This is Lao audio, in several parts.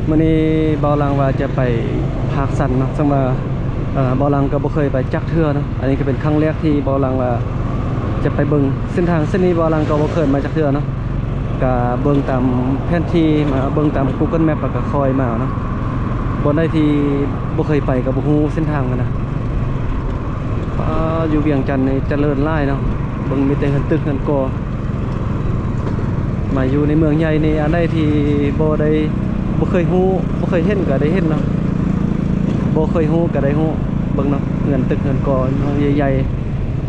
ມື້ນີ້ບ່າວຫຼັງວ່າຈະໄປພາກຊັນເນາະ ເຊິ່ງວ່າ ເອີ ບ່າວຫຼັງກໍບໍ່ເຄີຍໄປຈັກເທື່ອເນາະ. ອັນນີ້ກໍເປັນຄັ້ງແລກທີ່ບ່າວຫຼັງວ່າຈະໄປເບິ່ງເສັ້ນທາງເສັ້ນນີ້. ບ່າວຫຼັງກໍບໍ່ເຄີຍມາຈັກເທື່ອເນາະ ກະເບິ່ງຕາມແຜນທີ່ ມາເບິ່ງຕາມ Google Map ແລ້ວກໍຄ່ອຍມາເນາະ. ບ່ອນໃດທີ່ບໍ່ເຄີຍໄປກໍບໍ່ຮູ້ເສັ້ນທາງຫັ້ນນະ. ອາ ຢູ່ວຽງຈັນນີ້ຈະເລີນຫຼາຍເນາະ ເບິ່ງມີແຕ່ເຮືອນຕຶກເຮືອນກໍ. ມາຢູ່ໃນເມືອງໃຫຍ່ນີ້ ອັນໃດທີ່ບໍ່ໄດ້ ບໍ່ເຄີຍຮູ້ ບໍ່ເຄີຍເຫັນກໍໄດ້ເຫັນເນາະ ບໍ່ເຄີຍຮູ້ກໍໄດ້ຮູ້. ເບິ່ງເນາະ ເຮືອນຕຶກເຮືອນກໍໃຫຍ່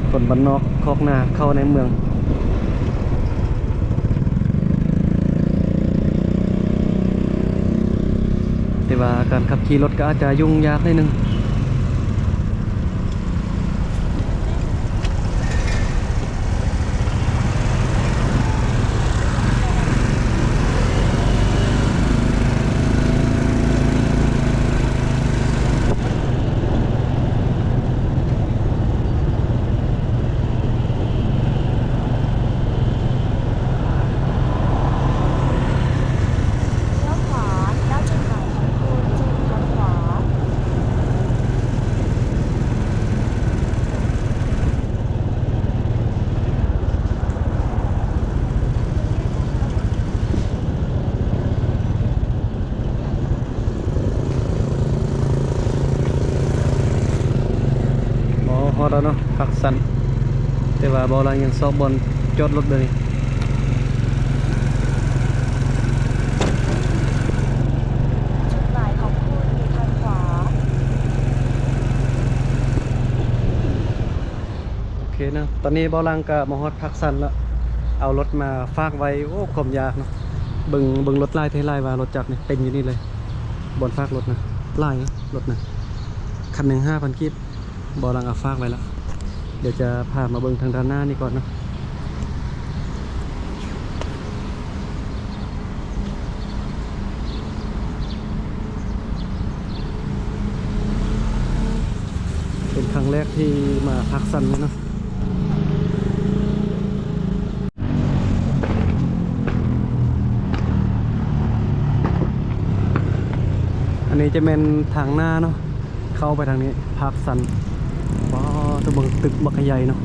ໆ ຄົນບ້ານນອກຄອກນາເຂົ້າໃນເມືອງ. ແຕ່ວ່າການຂັບຂີ່ລົດກໍອາດຈະຫຍຸ້ງຍາກໜ້ອຍໜຶ່ງ. ອໍ ຮອດແລ້ວເນາະ ພາກຊັນ. ແຕ່ວ່າບ່າວຫຼັງຍັງຊອກບ່ອນຈອດລົດເລີຍ. ໂອເຄເນາະ ຕອນນີ້ບ່າວຫຼັງກໍມາຮອດພາກຊັນລະ ເອົາລົດມາຝາກໄວ້. ໂອ້ ຄວາມຍາກເນາະ ເບິ່ງ ເບິ່ງລົດຫຼາຍແທ້ຫຼາຍວ່າ ລົດຈັກນີ້ເຕັມຢູ່ນີ້ເລີຍ. ບ່ອນຝາກລົດນະ ຫຼາຍລົດນະ ຄັນໜຶ່ງຫ້າພັນກີບ. ບ່າວຫຼັງເອົາຝາກໄວ້ລະ ດຽວຈະພາມາເບິ່ງທາງດ້ານໜ້ານີ້ກ່ອນເນາະ. ເປັນຄັ້ງແລກທີ່ມາພາກຊັນເລີຍເນາະ. ອັນນີ້ຈະແມ່ນທາງໜ້າເນາະ ເຂົ້າໄປທາງນີ້ ພາກຊັນ. ວ້າວ ຕົວເບິ່ງຕຶກບັກໃຫຍ່ເນາະ.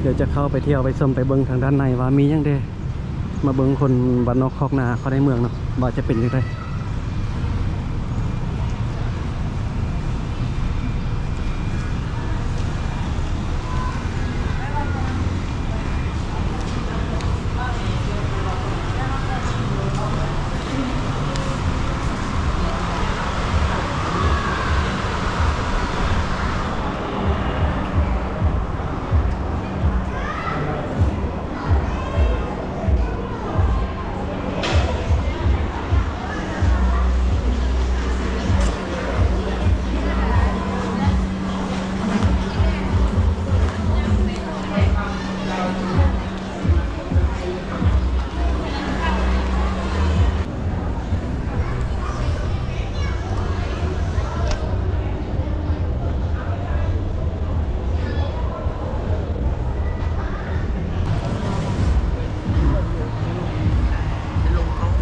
ດຽວຈະເຂົ້າໄປທ່ຽວໄປຊົມໄປເບິ່ງທາງດ້ານໃນວ່າມີຫຍັງແດ່. ມາເບິ່ງຄົນບ້ານນອກຄອກນາເຂົ້າໃນເມືອງເນາະ ວ່າຈະເປັນຈັ່ງໃດ.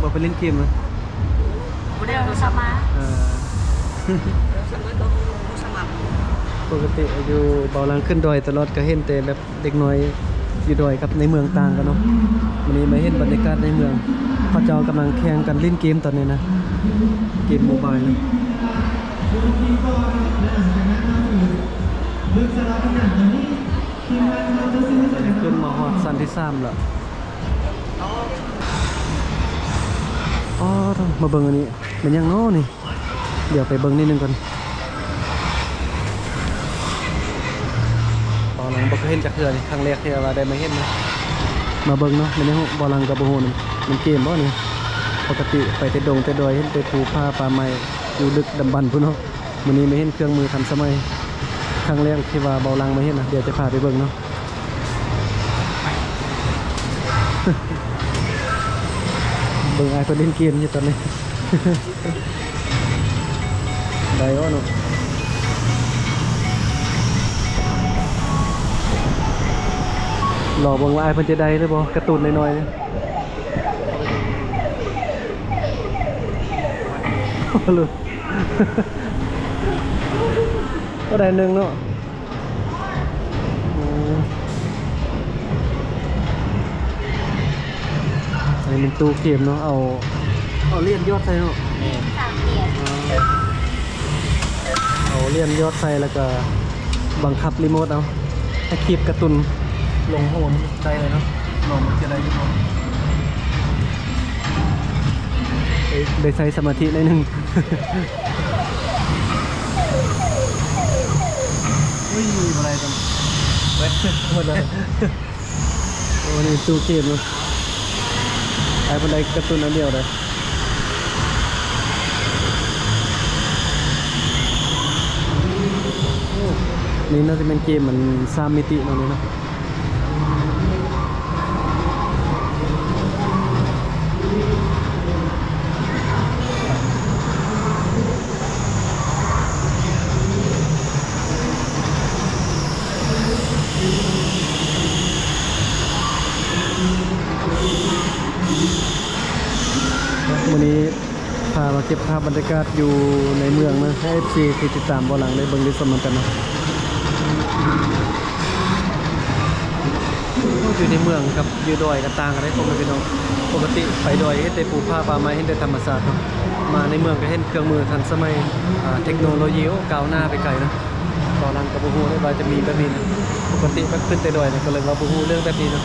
ບໍ່ໄປຫຼິ້ນເກມນະ ບໍ່ໄດ້ເອົາໂທລະສັບມາ. ເອີ ປົກກະຕິຢູ່ເບົາຫຼັງຂຶ້ນດອຍຕະຫຼອດ ກໍເຫັນແຕ່ແບບເດັກນ້ອຍຢູ່ດອຍກັບໃນເມືອງຕ່າງກັນເນາະ. ມື້ນີ້ມາເຫັນບັນຍາກາດໃນເມືອງ ເຂົາເຈົ້າກຳລັງແຂ່ງກັນຫຼິ້ນເກມຕອນນີ້ນະ ເກມໂມບາຍນະ. ຂຶ້ນມາຮອດຊັ້ນທີສາມແລ້ວ. ອໍ ມາເບິ່ງອັນນີ້ ແມ່ນຫຍັງເນາະນີ້? ດຽວໄປເບິ່ງນິດໜຶ່ງກ່ອນ. ເບົາຫຼັງບໍ່ເຄີຍເຫັນຈັກເທື່ອນີ້ ຄັ້ງແລກທີ່ວ່າໄດ້ມາເຫັນນະ. ມາເບິ່ງເນາະ ແມ່ນຫຍັງ ເບົາຫຼັງກໍບໍ່ຮູ້ນຳ ແມ່ນເກມບໍ່ນີ້? ປົກກະຕິໄປແຕ່ດົງແຕ່ດອຍ ເຫັນແຕ່ພູຜາປ່າໄມ້ ຢູ່ດຶກດຳບັນພຸ້ນເນາະ. ມື້ນີ້ມາເຫັນເຄື່ອງມືທັນສະໄໝ ຄັ້ງແລກທີ່ວ່າເບົາຫຼັງມາເຫັນນະ. ດຽວຈະພາໄປເບິ່ງເນາະ. ເບິ່ງອ້າຍເພິ່ນຫຼິ້ນເກມຢູ່ຕອນນີ້ ໄດ້ບໍ່ເນາະ? ລໍເບິ່ງວ່າອ້າຍເພິ່ນຈະໄດ້ຫຼືບໍ່ ກາຕູນນ້ອຍໆນີ້. โอ้ได้หนึ่งเนาะ อืม อันนี้เป็นตู้เกมเนาะ เอา เอาเหรียญหยอดใส่เนาะ แม่น สามเหรียญ เอาเหรียญหยอดใส่แล้วก็บังคับรีโมทเอา ให้คลิปการ์ตูนลงโหนได้เลยเนาะ ลองมันจะได้อยู่บ่ เอ้ย ได้ใช้สมาธิหน่อยหนึ่ง อุ้ย บ่ได้จัง เว้ย หมดเลย โอ้ นี่ตู้เกมเนาะ ไอ้เพิ่นได้การ์ตูนอันเดียวเลย โอ้ นี่น่าจะเป็นเกมมันสามมิติเนาะนี่เนาะ มื้อนี้พามาเก็บภาพบรรยากาศอยู่ในเมืองนะ ให้ เอฟซี ที่ติดตามบ่าวหลังได้เบิ่งได้ชมนำกันนะ อยู่ในเมืองกับอยู่ดอยก็ต่างกันเด้พ่อแม่พี่น้อง ปกติไปดอยเห็นแต่ภูผาป่าไม้ เห็นแต่ธรรมชาติเนาะ มาในเมืองก็เห็นเครื่องมือทันสมัย อ่า เทคโนโลยี โอ้ ก้าวหน้าไปไกลนะ ตอนนั้นก็บ่ฮู้เลยว่าจะมีแบบนี้นะ ปกติก็ขึ้นแต่ดอยนะ ก็เลยว่าบ่ฮู้เรื่องแบบนี้เนาะ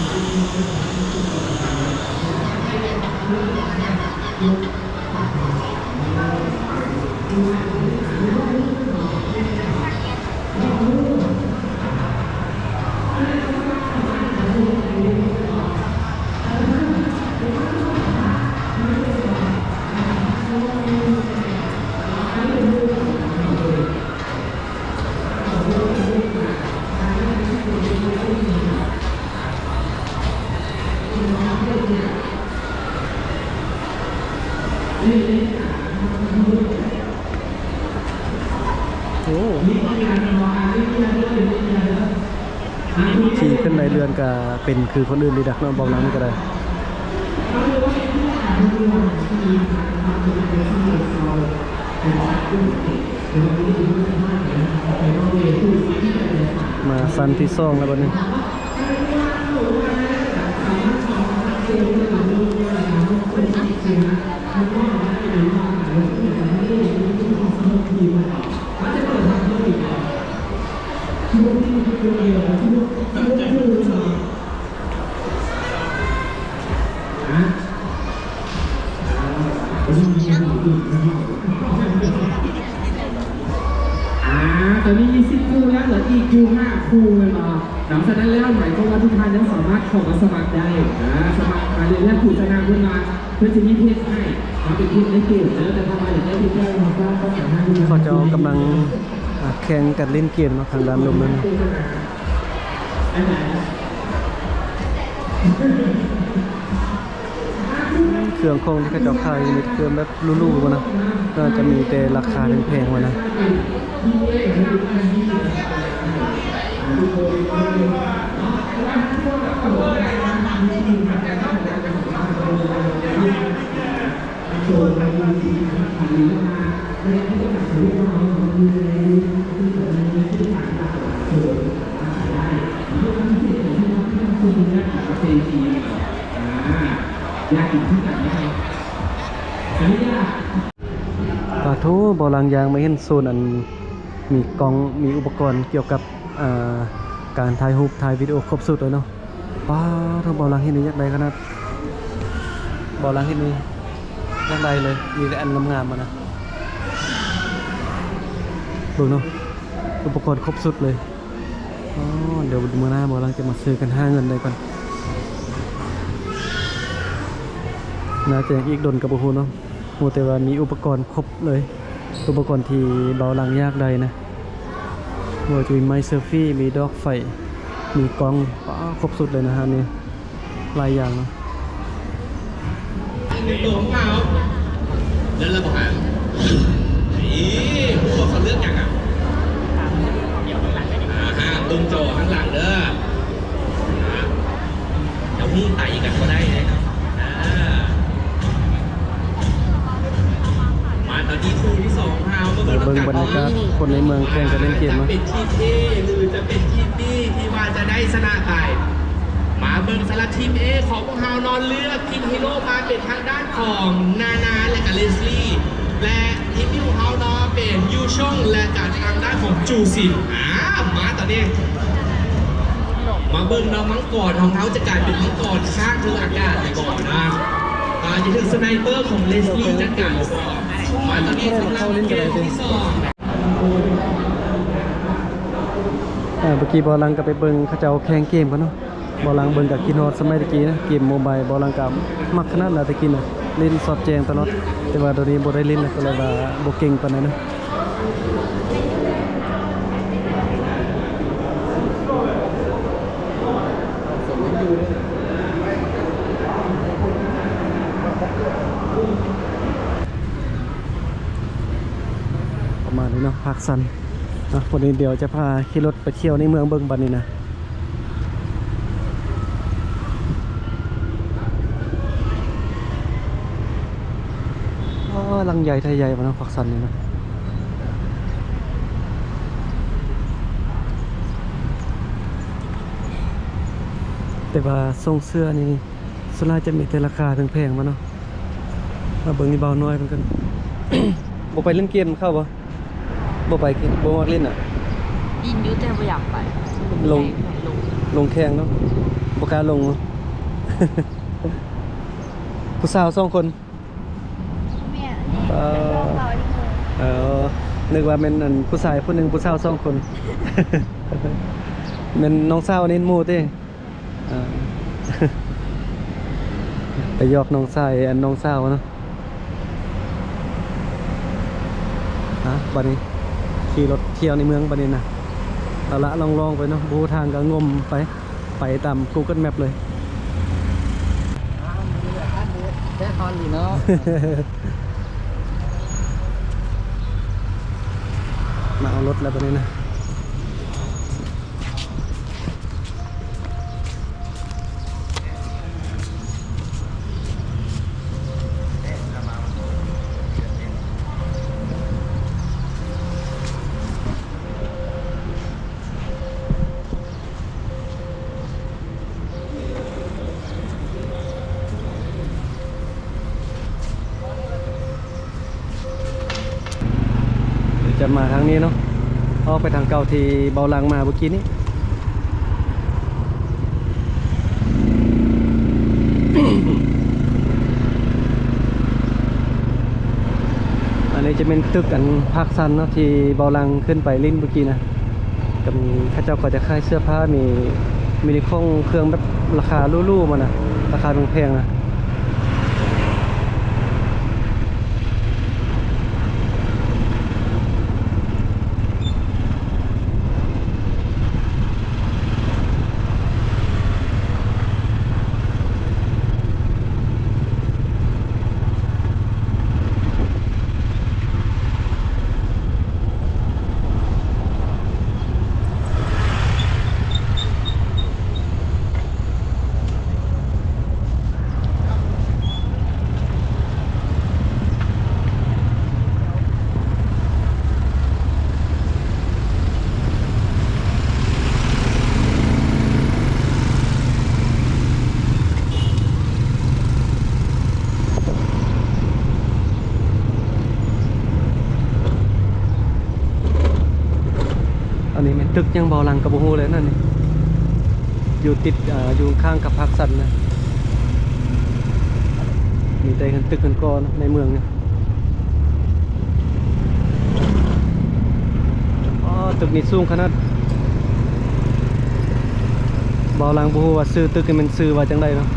โอ้ ขี่ขึ้นได้เรือนก็เป็นคือคนอื่นดีดักเนาะ บ่าวหลังนี่ก็ได้ มาชั้นที่สองแล้วบัดนี้ อ่า ตอนนี้มีสิบคู่แล้ว เหลืออีกอยู่ห้าคู่แม่นบ่ หลังจากนั้นแล้วหมายความว่าทุกท่านยังสามารถเข้ามาสมัครได้ อ่า สมัครมาเรื่อยๆ ผู้ชนะเพิ่นมา เพิ่นสิมีเพจให้ มาเป็นเพจในเกมเด้อ แต่ถ้ามาอยากได้เพจแรกมาสร้างก็สามารถที่จะ เขาเจ้ากำลัง อ่า แข่งกันเล่นเกมเนาะ ทางด้านลมนั่นนะ เครื่องของที่เขาเจ้าขายนี่มีเครื่องแบบหรูๆ บ่นะ น่าจะมีแต่ราคาแพงๆ บ่นะ ปาโธ บ่าวหลังย่างมาเห็นโซนอันมีกล้อง มีอุปกรณ์เกี่ยวกับ อ่า การถ่ายรูป ถ่ายวิดีโอครบสุดเลยเนาะ ปาโธ บ่าวหลังเห็นนี่อยากได้ขนาด บ่าวหลังเห็นนี่อยากได้เลย มีแต่อันงามๆ มานะ เบิ่งเนาะ อุปกรณ์ครบสุดเลย อ๋อ เดี๋ยวมื้อหน้าบ่าวหลังจะมาซื้อกัน หาเงินได้ก่อน น่าจะยังอีกดนก็บ่ฮู้เนาะ ฮู้แต่ว่ามีอุปกรณ์ครบเลย อุปกรณ์ที่บ่าวหลังอยากได้นะ บ่ว่าจะมีไม้เซลฟี มีดอกไฟ มีกล้อง ป๊า ครบสุดเลยนะฮะ นี่ หลายอย่างเนาะ โตของเขา แล้วเราบอกหา นี่ พวกเขาเลือกอย่างอ่ะ อ่าฮะ ตรงจอข้างหลังเด้อ อ่า เดี๋ยวหุ้มไตกันก็ได้เลยครับ อ่า มา ຕອນນີ້ຄູ່ທີສອງຂອງເຮົາ ມາເບິ່ງ ເບິ່ງບັນຍາກາດຄົນໃນເມືອງແຂ່ງກັນຫຼິ້ນເກມເນາະ. ຈະເປັນທີມ A ຫຼື ຈະເປັນທີມ B ທີ່ວ່າຈະໄດ້ຊະນະໄປ. ມາເບິ່ງສຳລັບທີມ A ຂອງພວກເຮົາເນາະ ເລືອກທີມ Hero ມາເປັນທາງດ້ານຂອງນານາ ແລະກະ Leslie ແລະທີມ B ຂອງເຮົາເນາະ ເປັນ Yu Chong ແລະກະທາງດ້ານຂອງ Ju Sin. ອາ ມາຕອນນີ້ ມາເບິ່ງເນາະ ມັງກອນຂອງເຮົາຈະກາຍເປັນມັງກອນຄ້າງເທິງອາກາດໄດ້ບໍ່ນະ? ອາ ຈະຖືກສະໄນເປີຂອງ Leslie ຈັດການຫຼືບໍ່? ມາຕອນນີ້ສຳລັບເກມທີສອງ. ອາ ເມື່ອກີ້ບ່າວຫຼັງກໍໄປເບິ່ງເຂົາເຈົ້າແຂ່ງເກມກັນເນາະ. ບ່າວຫຼັງເບິ່ງກໍຄິດຮອດສະໄໝແຕ່ກີ້ນະ ເກມໂມບາຍ ບ່າວຫຼັງກໍມັກຂະໜາດນະ ແຕ່ກີ້ນະ ຫຼິ້ນສອດແຈ້ງຕະຫຼອດ. ແຕ່ວ່າດຽວນີ້ບໍ່ໄດ້ຫຼິ້ນແລ້ວ ກໍເລີຍວ່າບໍ່ເກັ່ງປານໃດນະ. ປະມານນີ້ເນາະ ພາກສັນ. ອ່ະ ວັນນີ້ດຽວຈະພາຂີ່ລົດໄປທ່ຽວໃນເມືອງເບິ່ງບັດນີ້ນະ. ອໍ ຫຼັງໃຫຍ່ແທ້ໃຫຍ່ວະເນາະ ພາກສັນນີ້ນະ. ແຕ່ວ່າຊົງເສື້ອນີ້ ສ່ວນຫຼາຍຈະມີແຕ່ລາຄາແພງໆ ມາເນາະ. ມາເບິ່ງອີ່ບ່າວນ້ອຍເພິ່ນກັນ. ບໍ່ໄປຫຼິ້ນເກມນຳເຂົາບໍ່? ບໍ່ໄປ ບໍ່ມັກຫຼິ້ນນະ. ຫຼິ້ນຢູ່ແຕ່ບໍ່ຢາກໄປ. ລົງ ລົງ ລົງແຂ່ງເນາະ ບໍ່ກ້າລົງ. ຜູ້ສາວສອງຄົນ. ແມ່ນ ເອີ ເອີ ນຶກວ່າແມ່ນອັນຜູ້ຊາຍຜູ້ໜຶ່ງ ຜູ້ສາວສອງຄົນ. ແມ່ນນ້ອງສາວອັນນີ້ໝູ່ຕິ? ອ່າ ໄປຢອກນ້ອງຊາຍ ອັນນ້ອງສາວເນາະ. ອ່າ ບັດນີ້ຂີ່ລົດທ່ຽວໃນເມືອງບັດນີ້ນະ ລະລະລ່ອງໆ ໄປເນາະ ບໍ່ຮູ້ທາງກໍງົມໄປ ໄປຕາມ Google Map ເລີຍ. ແທ້ຄອນດີເນາະ. ມາເອົາລົດແລ້ວບັດນີ້ນະ. ຈະມາທາງນີ້ເນາະ ອອກໄປທາງເກົ່າທີ່ເບົາຫຼັງມາເມື່ອກີ້ນີ້. ອັນນີ້ຈະແມ່ນຕຶກອັນພາກສັນເນາະ ທີ່ເບົາຫຼັງຂຶ້ນໄປຫຼິ້ນເມື່ອກີ້ນະ. ກໍມີ ເຂົາເຈົ້າກໍຈະຂາຍເສື້ອຜ້າ ມີ ມີຂອງເຄື່ອງແບບລາຄາຫຼູໆ ມານະ ລາຄາແພງໆ ນະ. ອັນນີ້ແມ່ນຕຶກຫຍັງ ເບົາຫຼັງກໍບໍ່ຮູ້ເລີຍນັ້ນນີ້ ຢູ່ຕິດ ເອີ ຢູ່ຂ້າງກັບພາກສັນນະ. ມີແຕ່ເຮືອນຕຶກເຮືອນກໍໃນເມືອງນີ້. ອໍ ຕຶກນີ້ສູງຂະໜາດ ເບົາຫຼັງບໍ່ຮູ້ວ່າຊື່ຕຶກນີ້ແມ່ນຊື່ວ່າຈັ່ງໃດເນາະ. ອ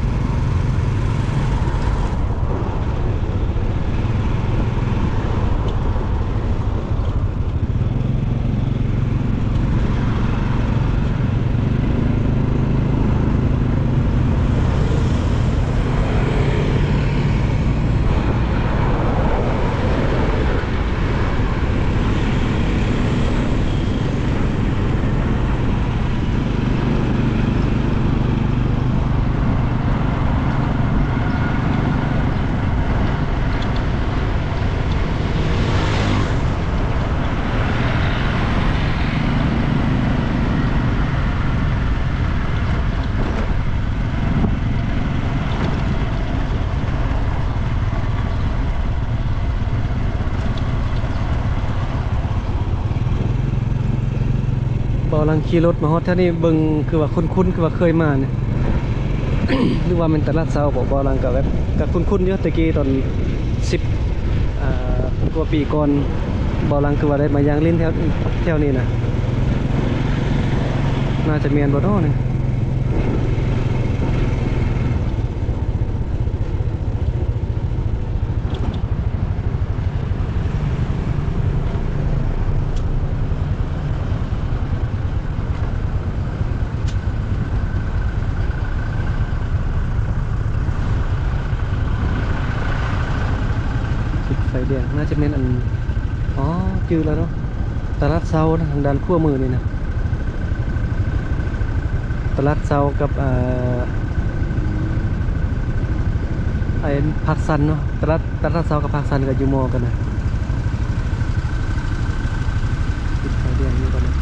ບ່າວຫຼັງຂີ່ລົດມາຮອດແຖວນີ້ ເບິ່ງຄືວ່າຄຸ້ນໆ ຄືວ່າເຄີຍມານີ້ ຫຼືວ່າແມ່ນຕະຫຼາດເຊົ້າບໍ? ບ່າວຫຼັງກໍແບບ ກໍຄຸ້ນໆຢູ່ ແຕ່ກີ້ຕອນສິບ ອ່າ ກວ່າປີກ່ອນ ບ່າວຫຼັງຄືວ່າໄດ້ມາຍ່າງຫຼິ້ນແຖວ ແຖວນີ້ນະ ໜ້າຈະແມ່ນບໍ່ນໍນີ້? ຕິດໄຟແດງ ໜ້າຈະແມ່ນອັນ ອໍ ຈື່ແລ້ວເນາະ ຕະຫຼາດເຊົ້ານະ ທາງດ້ານຂວາມືນີ້ນະ ຕະຫຼາດເຊົ້າກັບ ເອີ ໄອ້ ພາກຊັນເນາະ ຕະຫຼາດ ຕະຫຼາດເຊົ້າກັບພາກຊັນກໍຢູ່ມໍ່ກັນນະ ຕິດໄຟແດງຢູ່ຕອນນີ້.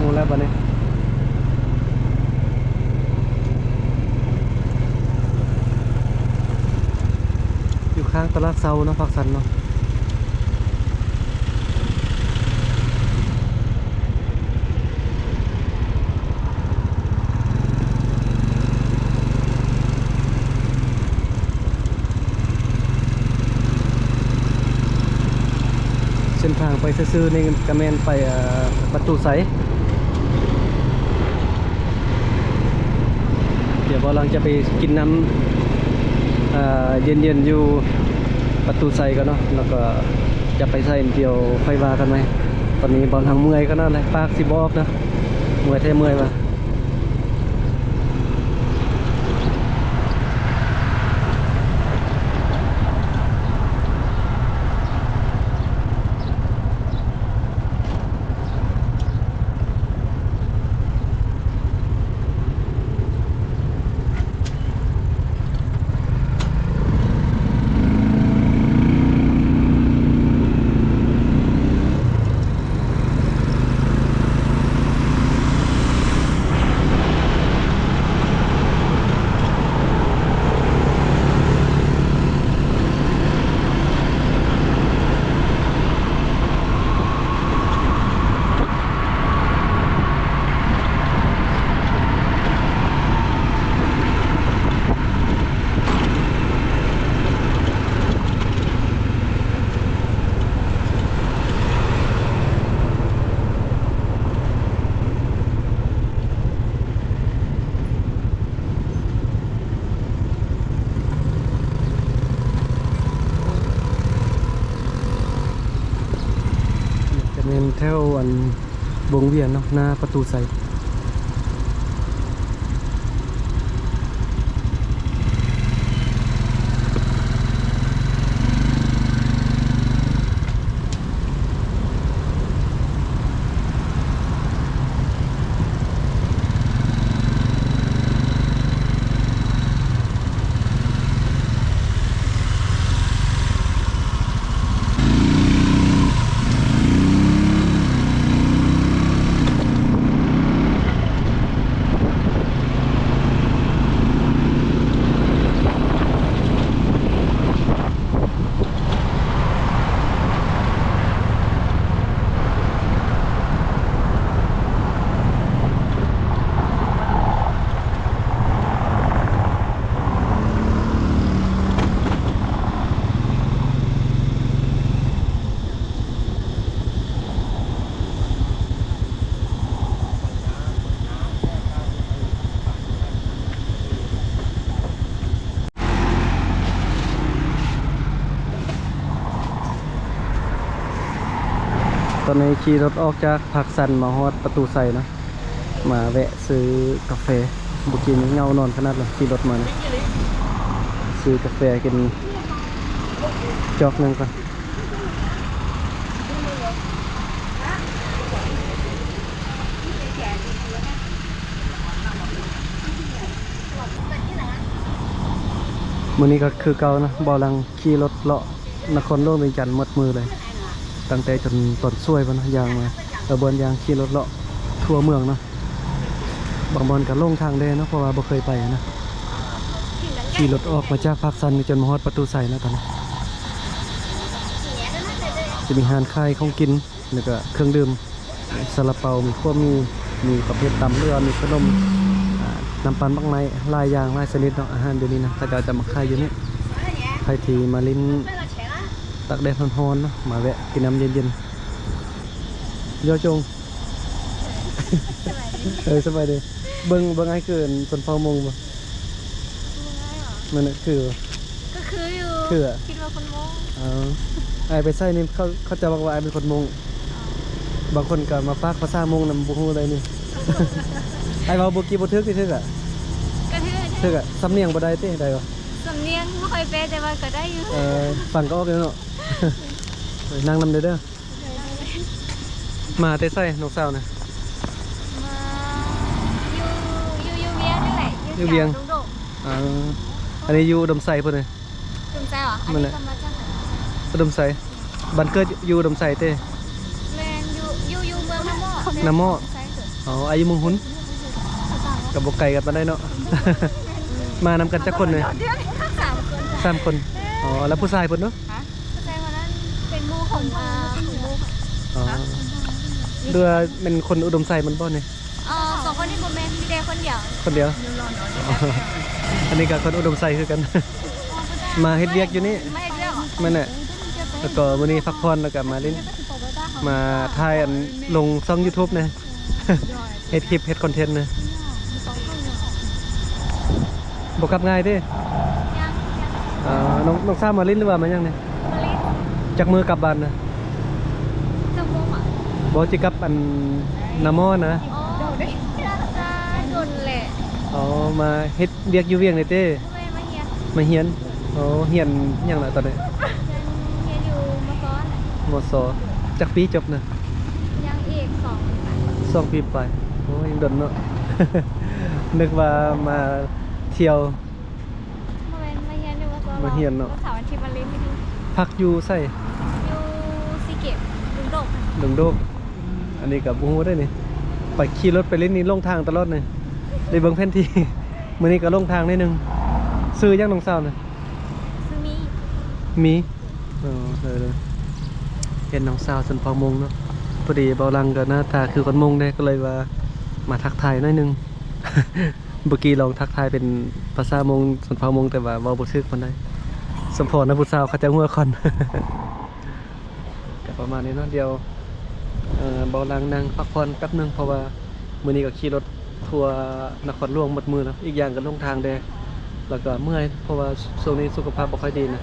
ຮູ້ແລ້ວບັດນີ້ ຢູ່ຂ້າງຕະຫຼາດເຊົ້າເນາະ ພາກຊັນເນາະ. ເສັ້ນທາງໄປຊື່ໆນີ້ກໍແມ່ນໄປ ເອີ ປະຕູໄຊ. ດຽວບ່າວຫຼັງຈະໄປກິນນ້ຳ ເອີ ເຢັນໆ ຢູ່ປະຕູໄຊກ່ອນເນາະ ແລ້ວກໍຈະໄປໃສ ດຽວຄ່ອຍວ່າກັນໃໝ່. ຕອນນີ້ບ່າວຫຼັງເມື່ອຍຂະໜາດໃດ ປາກຊິບໍ່ອອກເນາະ ເມື່ອຍແທ້ເມື່ອຍວ່າ. ຈະແມ່ນແຖວອັນ ວົງວຽນເນາະ ໜ້າປະຕູໄຊ. ຕອນນີ້ຂີ່ລົດອອກຈາກພາກຊັນມາຮອດປະຕູໄຊເນາະ. ມາແວະຊື້ກາແຟ ບໍ່ກິນເຫງົານອນຂະໜາດເລີຍ ຂີ່ລົດມານີ້ ຊື້ກາແຟກິນຈອກໜຶ່ງກ່ອນ. ມື້ນີ້ກໍຄືເກົ່າເນາະ ບ່າວຫຼັງຂີ່ລົດເລາະນະຄອນຫຼວງວຽງຈັນໝົດມື້ເລີຍ ຕັ້ງແຕ່ຈົນຕອນສວຍພຸ້ນເນາະ ຍ່າງມາ ເອີ ບ່ອນຍ່າງຂີ່ລົດເລາະທົ່ວເມືອງເນາະ. ບາງບ່ອນກໍຫຼົງທາງແດ່ເນາະ ເພາະວ່າບໍ່ເຄີຍໄປນະ. ຂີ່ລົດອອກມາຈາກປາກຊັນນີ້ ຈົນມາຮອດປະຕູໄຊແລ້ວຕອນນີ້. ຈະມີຮ້ານຂາຍຂອງກິນ ແລ້ວກໍເຄື່ອງດື່ມ ມີຊາລາເປົາ ມີຂົ້ວໝີ່ ມີປະເພດຕຳ ຫຼືວ່າມີຂະໜົມ ອາ ນ້ຳປັ່ນໝາກໄມ້ ຫຼາຍຢ່າງຫຼາຍຊະນິດເນາະ. ອາຫານຢູ່ນີ້ນະ ເຂົາເຈົ້າຈະມາຂາຍຢູ່ນີ້. ໃຜທີ່ມາຫຼິ້ນຕາກແດດຮ້ອນໆເນາະ ມາແວະກິນນ້ຳເຢັນໆ. ໂຢຈົງ ເອີ ສະບາຍດີ. ເບິ່ງ ເບິ່ງອ້າຍຄືຄົນເຜົ່າມົ້ງບໍ່? ມັນນະຄື ກໍຄືຢູ່ ຄື ຄິດວ່າຄົນມົ້ງ. ເອີ ອ້າຍໄປໃສນີ້ ເຂົາ ເຂົາເຈົ້າບອກວ່າອ້າຍເປັນຄົນມົ້ງ. ບາງຄົນກໍມາປາກພາສາມົ້ງນຳ ບໍ່ຮູ້ເລີຍນີ້. ອ້າຍເວົ້າບໍ່ກີ່ບໍ່ຖືກຕິ ຖືກອະ? ກໍຖືກ ຖືກອະ. ສຳນຽງບໍ່ໄດ້ຕິ ໄດ້ບໍ່? ສຳນຽງບໍ່ຄ່ອຍເປັນ ແຕ່ວ່າກໍໄດ້ຢູ່. ເອີ ຟັງກໍອອກຢູ່ເນາະ. ນັ່ງນຳເດີ ເດີ. ມາແຕ່ໃສນ້ອງສາວນະ? ມາຢູ່ ຢູ່ ຢູ່ວຽງນີ້ແຫຼະ ຢູ່ ຢູ່ວຽງ ແຖວດົງໂດກ. ອ່າ ອັນນີ້ຢູ່ອຸດົມໄຊພຸ້ນເດ. ອຸດົມໄຊຫວາ? ອັນນີ້ກໍມາຈາກ ອຸດົມໄຊ. ບ້ານເກີດຢູ່ອຸດົມໄຊເຕ? ແມ່ນ ຢູ່ ຢູ່ ຢູ່ເມືອງນາໝໍ້ ນາໝໍ້. ອໍ ອ້າຍຢູ່ເມືອງຮຸນ ກໍບໍ່ໄກກັນປານໃດເນາະ. ມານຳກັນຈັກຄົນເດ? ສາມຄົນ. ສາມຄົນ. ອໍ ແລ້ວຜູ້ຊາຍເພິ່ນເນາະ? ຜູ້ຊາຍຄົນນັ້ນເປັນໝູ່ຂອງ ເອີ ຂອງໝູ່. ອໍ ຫຼືວ່າແມ່ນຄົນອຸດົມໄຊມັນບໍ່ນີ້? ເອີ ສອງຄົນນີ້ບໍ່ແມ່ນ ມີແຕ່ຄົນດຽວ. ຄົນດຽວ. ອັນນີ້ກໍຄົນອຸດົມໄຊຄືກັນ. ມາເຮັດວຽກຢູ່ນີ້. ມາເຮັດວຽກ. ແມ່ນແຫຼະ. ແລ້ວກໍມື້ນີ້ພັກຜ່ອນ ແລ້ວກໍມາຫຼິ້ນ ມາຖ່າຍອັນລົງຊ່ອງຢູທູບນີ້. ເຮັດຄລິບ ເຮັດຄອນເທັນນະ. ບໍ່ກັບງ່າຍຕິ? ຍັງ ຍັງ. ເອີ ນ້ອງ ນ້ອງສາວມາຫຼິ້ນ ຫຼືວ່າມາຫຍັງນີ້? ມາຫຼິ້ນ. ຈັກມື້ກັບບ້ານນະ? ຈັກໂມງຫວາ? ບໍ່ ຊິກັບອັນນາໝໍ້ນະ. ອໍ ໜ້າຈະດົນແຫຼະ. ອໍ ມາເຮັດວຽກຢູ່ວຽງນີ້ຕິ? ແມ່ນ ມາຮຽນ. ມາຮຽນ. ໂອ້ ຮຽນຫຍັງລະຕອນນີ້? ຮຽນ ຮຽນຢູ່ ມສ ນະ. ມສ ຈັກປີຈົບນະ? ຍັງອີກສອງປີປາຍ. ສອງປີປາຍ. ໂອ້ ຍັງດົນເນາະ. ນຶກວ່າມາທ່ຽວ. ບໍ່ແມ່ນ ມາຮຽນຢູ່ ມສ ມາຮຽນເນາະ. ວັນເສົາວັນອາທິດມາຫຼິ້ນຢູ່ນີ້. ພັກຢູ່ໃສ? ຢູ່ສີເກດ ດົງໂດກ. ດົງໂດກ. ອັນນີ້ກໍບໍ່ຮູ້ເດ້ນີ້ ໄປຂີ່ລົດໄປຫຼິ້ນນີ້ຫຼົງທາງຕະຫຼອດນີ້ ໄດ້ເບິ່ງແຜນທີ່. ມື້ນີ້ກໍຫຼົງທາງໜ້ອຍໜຶ່ງ. ຊື່ຫຍັງນ້ອງສາວນະ? ຊື່ມີ ມີ. ອໍ ເອີ ເຫັນນ້ອງສາວຊົນເຜົ່າມົ້ງເນາະ. ພໍດີບ່າວຫຼັງກໍໜ້າຕາຄືຄົນມົ້ງເດ້ ກໍເລີຍວ່າມາທັກທາຍໜ້ອຍໜຶ່ງ. ເມື່ອກີ້ລອງທັກທາຍເປັນພາສາມົ້ງ ຊົນເຜົ່າມົ້ງ ແຕ່ວ່າເວົ້າບໍ່ຖືກປານໃດ. ສົມພໍນະ ຜູ້ສາວເຂົາເຈົ້າຫົວຄອນ. ກໍປະມານນີ້ເນາະ. ດຽວ ເອີ ບ່າວຫຼັງນັ່ງພັກຜ່ອນແປັບໜຶ່ງ ເພາະວ່າມື້ນີ້ກໍຂີ່ລົດທົ່ວນະຄອນຫຼວງໝົດມື້ແລ້ວ. ອີກຢ່າງກໍຫຼົງທາງແດ່ ແລ້ວກໍເມື່ອຍ ເພາະວ່າຊ່ວງນີ້ສຸຂະພາບບໍ່ຄ່ອຍດີນະ.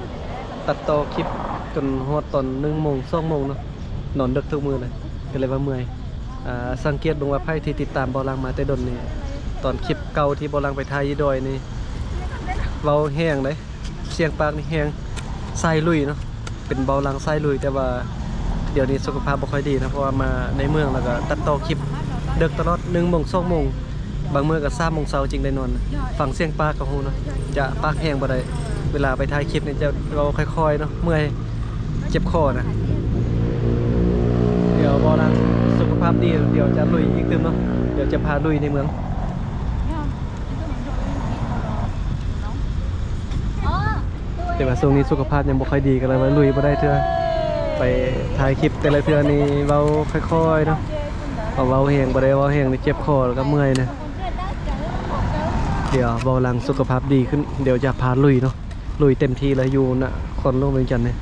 ຕັດຕໍ່ຄລິບຈົນຮອດຕອນໜຶ່ງໂມງ ສອງໂມງເນາະ. ນອນເດິກທຸກມື້ເລີຍ ກໍເລີຍວ່າເມື່ອຍ. ອາ ສັງເກດເບິ່ງວ່າໃຜທີ່ຕິດຕາມບ່າວຫຼັງມາແຕ່ດົນນີ້ ຕອນຄລິບເກົ່າທີ່ບ່າວຫຼັງໄປຖ່າຍຢູ່ດອຍນີ້ ເວົ້າແຮງເດ້. ສຽງປາກນີ້ແຮງ ສາຍລຸຍເນາະ ເປັນບ່າວຫຼັງສາຍລຸຍ. ແຕ່ວ່າດຽວນີ້ສຸຂະພາບບໍ່ຄ່ອຍດີນະ ເພາະວ່າມາໃນເມືອງ ແລ້ວກໍຕັດຕໍ່ຄລິບເດິກຕະຫຼອດ ໜຶ່ງໂມງ ສອງໂມງ ບາງມື້ກໍສາມໂມງເຊົ້າຈຶ່ງໄດ້ນອນ. ຟັງສຽງປາກກໍຮູ້ເນາະ ຈະປາກແຮງບໍ່ໄດ້. ເວລາໄປຖ່າຍຄລິບນີ້ຈະເວົ້າຄ່ອຍໆເນາະ ເມື່ອຍ ເຈັບຄໍນະ. ດຽວບໍ່ນານສຸຂະພາບດີ ດຽວຈະລຸຍອີກຕື່ມເນາະ. ດຽວຈະພາລຸຍໃນເມືອງ. ແຕ່ວ່າຊ່ວງນີ້ສຸຂະພາບຍັງບໍ່ຄ່ອຍດີ ກໍເລີຍວ່າລຸຍບໍ່ໄດ້ເທື່ອ. ໄປຖ່າຍຄລິບແຕ່ລະເທື່ອນີ້ເວົ້າຄ່ອຍໆເນາະ ເພາະເວົ້າແຮງ ບໍ່ໄດ້ເວົ້າແຮງນີ້ເຈັບຄໍ ແລ້ວກໍເມື່ອຍນະ. ດຽວເວົ້າຫຼັງສຸຂະພາບດີຂຶ້ນ ດຽວຈະພາລຸຍເນາະ. ລຸຍເຕັມທີ່ເລີຍຢູ່ນະຄອນຫຼວງວຽງຈັນນີ້.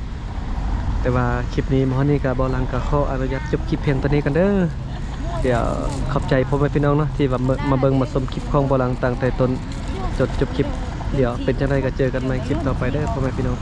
ແຕ່ວ່າຄລິບນີ້ມາຮອດນີ້ກໍ ບ່າວຫຼັງກໍຂໍອະນຸຍາດຈົບຄລິບພຽງເທົ່ານີ້ກ່ອນເດີ. ດຽວຂອບໃຈພໍ່ແມ່ພີ່ນ້ອງເນາະ ທີ່ວ່າມາເບິ່ງມາຊົມຄລິບຂອງບ່າວຫຼັງຕັ້ງແຕ່ຕົ້ນຈົນຈົບຄລິບ. ດຽວເປັນຈັ່ງໃດກໍເຈີກັນໃໝ່ຄລິບຕໍ່ໄປເດີພໍ່ແມ່ພີ່ນ້ອງ.